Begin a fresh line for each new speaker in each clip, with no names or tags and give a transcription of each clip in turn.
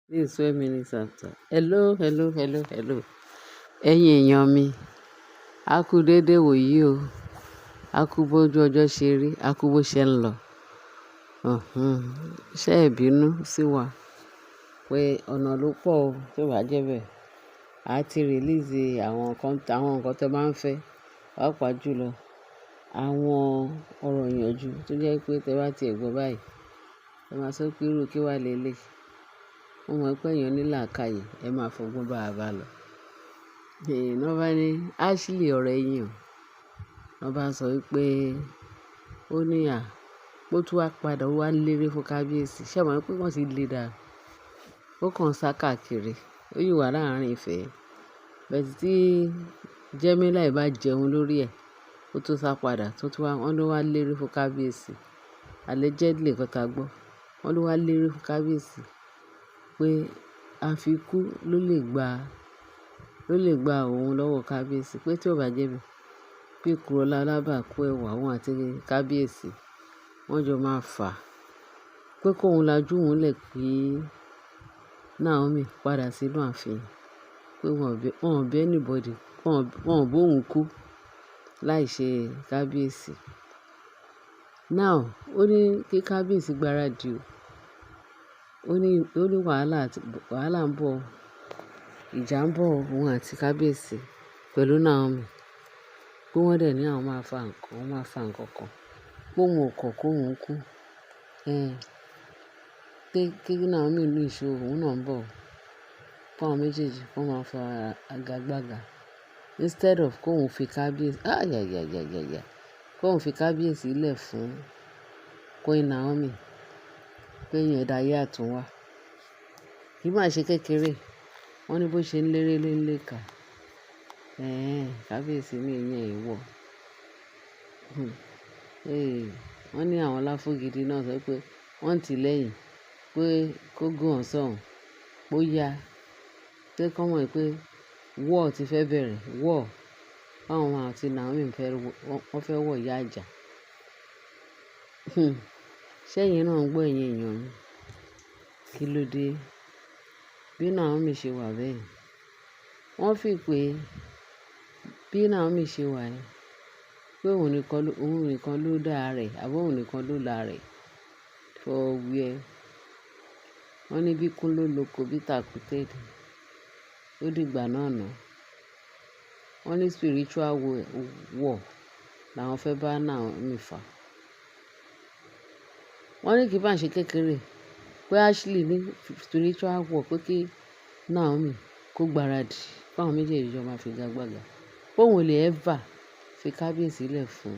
This is 12 minutes after. Hello, hello, hello, hello. Ẹ̀yin èèyàn mi, a kú déédé wòyí o. A kú bójú ọjọ́ ṣe rí, a kú bó ṣe ń lọ. Ṣé ẹ bínú sí wa pé ọ̀nà ló pọ̀ o, tí ó bá jẹ́ bẹ́ẹ̀. A ti release àwọn nǹkan, àwọn nǹkan tí ẹ máa ń fẹ́, pàápàá jùlọ àwọn ọ̀rọ̀ ìyànjú tó jẹ́ pé tí ẹ bá ti ẹ̀ gbọ́ báyìí, ẹ máa sọ pé irú kí wá le lè. Mo mọ̀ pé èèyàn ní làákàyè, ẹ máa fọgbọ́n bá wa bá lọ. Ní wọ́n bá ní Ashley ọ̀rẹ́ yín o. Wọ́n bá sọ wípé ó ní à, pé ó tún wá padà ó wá lérí fún kábíyèsí. Ṣé ẹ mọ̀ pé wọ́n ti lé dànù? Ó kàn sá káàkiri, ó yìí wà láàrin ìfẹ́. But tí Jẹ́mílà bá jẹun lórí ẹ̀, ó tún sá padà, tó tún wá, wọ́n ló wá lérí fún kábíyèsí. Allegedly nǹkan tá gbọ́. Wọ́n ló wá lérí fún kábíyèsí pé àfikú ló lè gba òun lọ́wọ́ kábíyèsí pé tí ó bá jẹ́ bẹ́ẹ̀, pé èkùrọ́ lalábàákú ẹwà òun àti kábíyèsí wọ́n jọ máa fà. Pé kóun lajú òun lẹ̀ kí Naomi padà sínú ààfin. Pé wọ́n ò bí anybody, wọ́n ò bá òun kú láìṣe kábíyèsí. Now, ó ní kí kábíyèsí gbáradì o. Ó ní wàhálà, wàhálà ń bọ̀, ìjà ń bọ̀ òun àti kábíyèsí pẹ̀lú Naomi. Pé wọ́n dẹ̀ ní àwọn máa fa nǹkan, wọ́n máa fa nǹkan kan. Pé òun ò kọ̀ kó òun kú. Pé kí Naomi ní ìṣó, òun náà ń bọ̀. Kí àwọn méjèèjì kó máa fa agagbága. Instead of kó òun fi kábíyèsí, ah, ya, ya, ya, ya, ya. Kó òun fi kábíyèsí lẹ̀ fún Queen Naomi. Pé ìyẹn dayé àtúnwá. Kì í máa ṣe kékeré. Wọ́n ní bó ṣe ń léré ló ń léka. Kábíyèsí ní ìyẹn èèwọ̀. Wọ́n ní àwọn aláfọgídí náà sọ pé wọ́n ń tì lẹ́yìn pé kó go on sọ̀hún, pé ó yá, pé kí wọ́n mọ̀ pé war ti fẹ́ bẹ̀rẹ̀, war. Báwọn àti Naomi fẹ́, wọ́n fẹ́ wọ̀ ìyá ìjà. Ṣé ẹ̀yin náà ń gbọ́ ẹ̀yin èèyàn mi? Kí ló dé? Bí Naomi ṣe wà bẹ́ẹ̀. Wọ́n fi pé bí Naomi ṣe wà yẹn, pé òun nìkan ló dá rẹ̀ àbí òun nìkan ló la rẹ̀. For where? Wọ́n ní bí kún ló lóko bí tàkúté ni. Ó dìgbà náà ná. Wọ́n ní spiritual war làwọn fẹ́ bá Naomi fà. Wọ́n ní kí bá ń ṣe kékeré pé Ashley ní spiritual war pé kí Naomi kó gbáradì kí àwọn méjèèjì jọ máa fi gagbága. Pé òun ò lè ever fi kábíyèsí lẹ̀ fún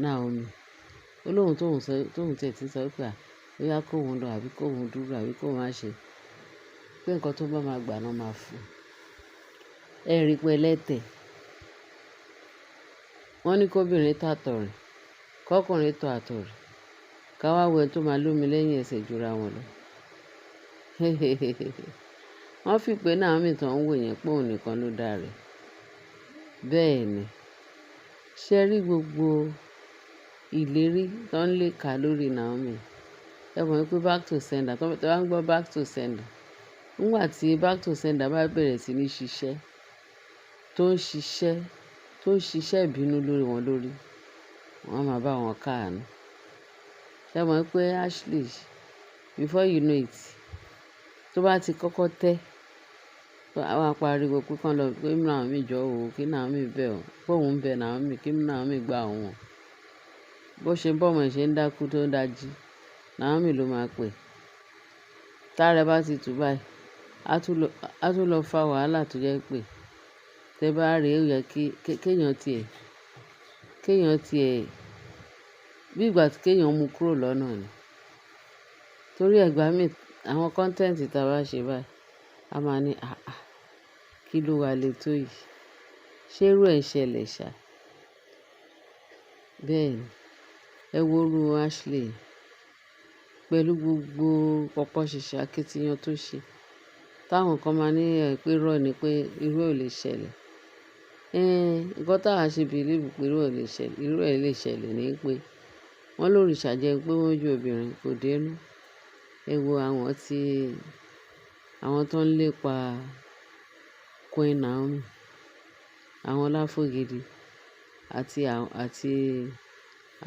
Naomi. Ó lóhùn tóun sọ, tóun tẹ̀ tí ń sọ pé à, bóyá kó òun lọ àbí kó òun dúró àbí kó òun má ṣe. Pé nǹkan tó bá máa gbà náà máa fún. Ẹ rí pé ẹlẹ́tẹ̀. Wọ́n ní kó obìnrin tó àtọ̀rìn, kó ọkùnrin tó àtọ̀rìn. Ká wá wo ẹni tó máa lómi lẹ́yìn ẹsẹ̀ jura wọn lọ. Wọ́n fi pé Naomi tó ń wò yẹn pé òun nìkan ló dá rẹ̀. Bẹ́ẹ̀ ni. Ṣé ẹ rí gbogbo ìlérí tó ń léka lórí Naomi? Ẹ mọ̀ wípé back to sender, tí wọ́n bá ń gbọ́ back to sender. Nígbà tí back to sender bá bẹ̀rẹ̀ sí ní ṣiṣẹ́, tó ń ṣiṣẹ́, tó ń ṣiṣẹ́ ìbínú lórí wọn lórí, wọ́n máa bá wọn káàánú. Ṣé ẹ mọ̀ wípé Ashley, before you know it, tó bá ti kọ́kọ́ tẹ́, a máa pariwo pé kí wọ́n lọ, pé Naomi jọ̀ọ́ o, kí Naomi bẹ̀ ọ́, pé òun ń bẹ Naomi, kí Naomi gba òun. Bó ṣe bọ́mọ ẹ̀ ṣe ń dákú tó ń dájí, Naomi ló máa pè. Tára ẹ bá ti tú báyìí, a tún lọ fa wàhálà tó jẹ́ pé tẹ bá rí ó yẹ kí, kéèyàn tí ẹ, bí ìgbà tí kéèyàn mú kúrò lọ́nà ni. Torí ẹ̀gbà mí, àwọn content tí a bá ṣe báyìí, a máa ní, "àáà, kí ló wà lè tó yìí? Ṣé irú ẹ̀ ń ṣẹlẹ̀ ṣá?" Bẹ́ẹ̀ ni. Ẹ wo irú Ashley pẹ̀lú gbogbo pọpọ ṣìṣe akitiyan tó ṣe. Táwọn kan máa ní ẹ pé irọ́ ni pé irú ẹ̀ ò lè ṣẹlẹ̀. Nǹkan táa ṣe believe pé irú ẹ̀ lè ṣẹlẹ̀, irú ẹ̀ lè ṣẹlẹ̀ ní pé wọ́n lóríṣà jẹ́ pé wọ́n ju obìnrin kò dénú. Ẹ wo àwọn tí Àwọn tó ń lépa Queen Naomi, àwọn Láfogidi àti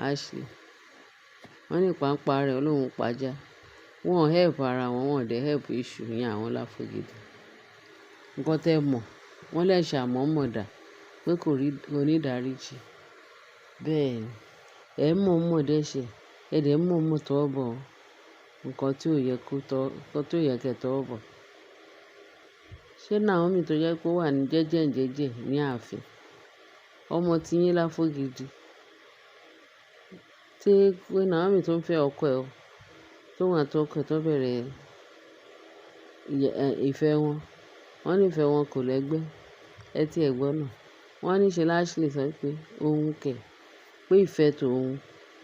Ashley. Wọ́n ní ìpànpa rẹ̀ Ọlọ́run pàjá. Wọ́n ò help ara wọn, wọ́n ò dé help issue yẹn àwọn Láfogidi. Nǹkan tẹ mọ̀, wọ́n lè ṣe àmọ̀mọ̀dà pé kò rí onídàríjì. Bẹ́ẹ̀ ni, ẹ mọ̀ mọ̀ dẹ́ṣẹ̀, ẹ dẹ̀ mọ̀ mọ̀ tọwọ́ bọ̀ nǹkan tí ò yẹ kó tọ́, nǹkan tí ò yẹ kí ẹ tọwọ́ bọ̀. Ṣé Naomi tó jẹ́ pé ó wà ní jẹ́jẹ̀ǹjẹ́jẹ̀ ní ààfin, ọmọ tí yín Láfogidi, tí Queen Naomi tó ń fẹ́ ọkọ ẹ̀ o, tóun àti ọkọ ẹ̀ tó bẹ̀rẹ̀ ìfẹ́ wọn. Wọ́n ní ìfẹ́ wọn kò lẹ́gbẹ́. Ẹ tí ẹ gbọ́ náà. Wọ́n ní ṣe Ashley sọ pé òun kẹ̀, pé ìfẹ́ tòun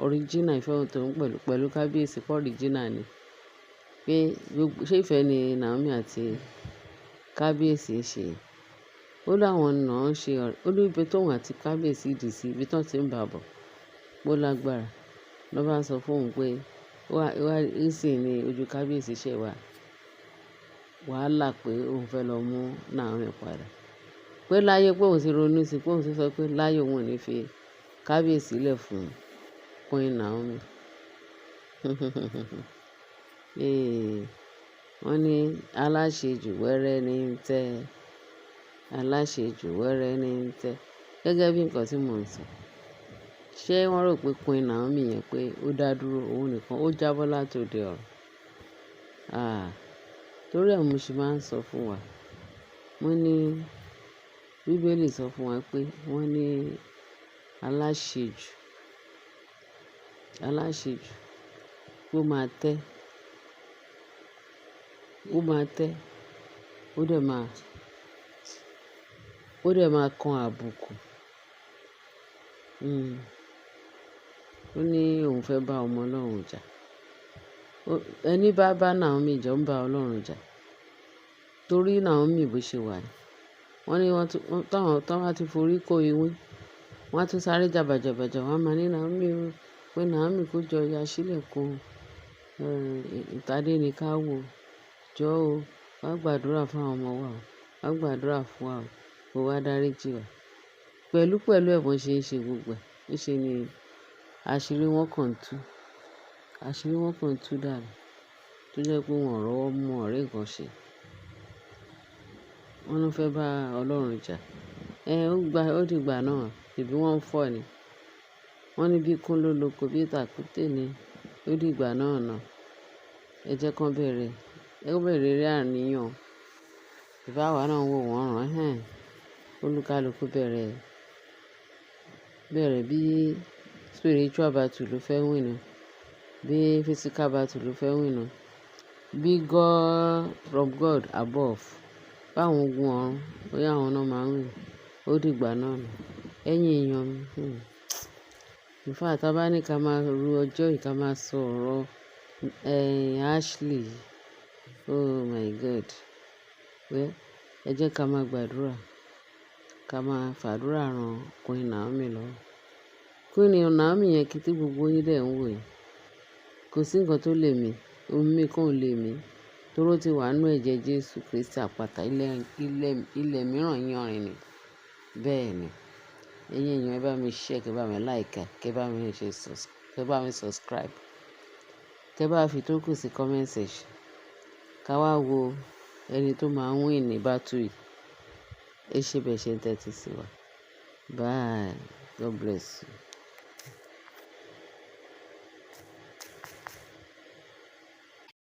original, ìfẹ́ òun tòun pẹ̀lú kábíyèsí pé original ni. Pé gbogbo, ṣé ìfẹ́ ni Naomi àti kábíyèsí ń ṣe? Ó láwọn náà ń ṣe ọ̀rẹ́. Ó ní ibi tóun àti kábíyèsí dì sí, ibi tí wọ́n ti ń bá bọ̀, pé ó lágbára. Lọ́ bá sọ fún òun pé wá, wá, ìsìn ni ojú kábíyèsí ṣẹ̀ wá. Wàhálà pé òun fẹ́ lọ mú Naomi padà. Pé láyé pé òun ti ronú sí i, pé òun ti sọ pé láyé òun ò ní fi kábíyèsí lẹ̀ fún Queen Naomi. Ee, wọ́n ní aláṣejù wẹ́rẹ́ ní ń tẹ́, aláṣejù wẹ́rẹ́ ní ń tẹ́. Gẹ́gẹ́ bí nǹkan tí mò ń sọ. Ṣé wọ́n rò pé Queen Naomi yẹn pé ó dá dúró òun nìkan, ó jábọ́ láti òde ọ̀run? Ah, torí ẹ mo ṣe máa ń sọ fún wa. Mo ní Bíbélì sọ fún wa pé wọ́n ní aláṣejù, aláṣejù ó máa tẹ́, ó máa tẹ́, ó dẹ̀ máa, ó dẹ̀ máa kan àbùkù. Ó ní òun fẹ́ bá ọmọ Ọlọ́run jà. Ẹni bá bá Naomi jà, ó ń bá Ọlọ́run jà. Torí Naomi bó ṣe wà ní. Wọ́n ní wọ́n tún, táwọn, táwọn bá ti forí kó ìwín, wọ́n á tún sáré jàbàjàbàjà. Wọ́n á máa ní Naomi o, pé Naomi kó jọ ya sílẹ̀ kó, ìtàdé ni ká wò. Jọ o, wá gbàdúrà fún àwọn ọmọ wa o, wá gbàdúrà fún wa o, kó wá dáríji wa. Pẹ̀lú pẹ̀lú ẹ̀ bọ́n ṣe ń ṣe gbogbo ẹ̀. Níṣe ni àṣírí wọn kàn ń tú. Àṣírí wọn kàn ń tú dànù. Tó jẹ́ pé wọ́n ò rọ́wọ́ mú ọ̀rẹ́ kan ṣe. Wọ́n ló fẹ́ bá Ọlọ́run jà. Ẹ, ó gba, ó dìgbà náà, ṣèbí wọ́n ń fọ́ ni. Wọ́n ní bí kún ló lóko bí tàkúté ni. Ó dìgbà náà náà. Ẹ jẹ́ kí wọ́n bẹ̀rẹ̀, ẹ bẹ̀rẹ̀ eré àníyàn. Ìbá wa náà ń wò wọ́n rán ẹ́n. Olúkálùkù bẹ̀rẹ̀, bẹ̀rẹ̀ bí spiritual battle ló fẹ́ win o, bí physical battle ló fẹ́ win o, bí God from God above, báwọn ogun ọ̀run, bóyá àwọn náà máa win. Ó dìgbà náà náà. Ẹ̀yin èèyàn mi, In fact, tí a bá ní ká máa ru ọjọ́ yìí ká máa sọ ọ̀rọ̀, Ashley. Oh my God. Well, ẹ jẹ́ ká máa gbàdúrà. Ká máa fàdúrà ran Queen Naomi lọ́wọ́. Queen Naomi yẹn kí tí gbogbo yín dẹ̀ ń wò yìí. Kò sí nǹkan tó lè mí, omi kan ò lè mí. Torí ó ti wà nínú ẹ̀jẹ̀ Jésù Kristi àpáta ilẹ̀, ilẹ̀, ilẹ̀ mìíràn yanrìn ni. Bẹ́ẹ̀ ni. Ẹ̀yin èèyàn, ẹ bá mi share, kí ẹ bá mi like, kí ẹ bá mi ṣe kí ẹ bá mi subscribe. Kí ẹ bá fi tó kù sí comment section. Ká wá wo ẹni tó máa win ní battle yìí. Ẹ ṣé bẹ́ẹ̀ ṣe ń tẹ́tí sí wa. Bye. God bless you.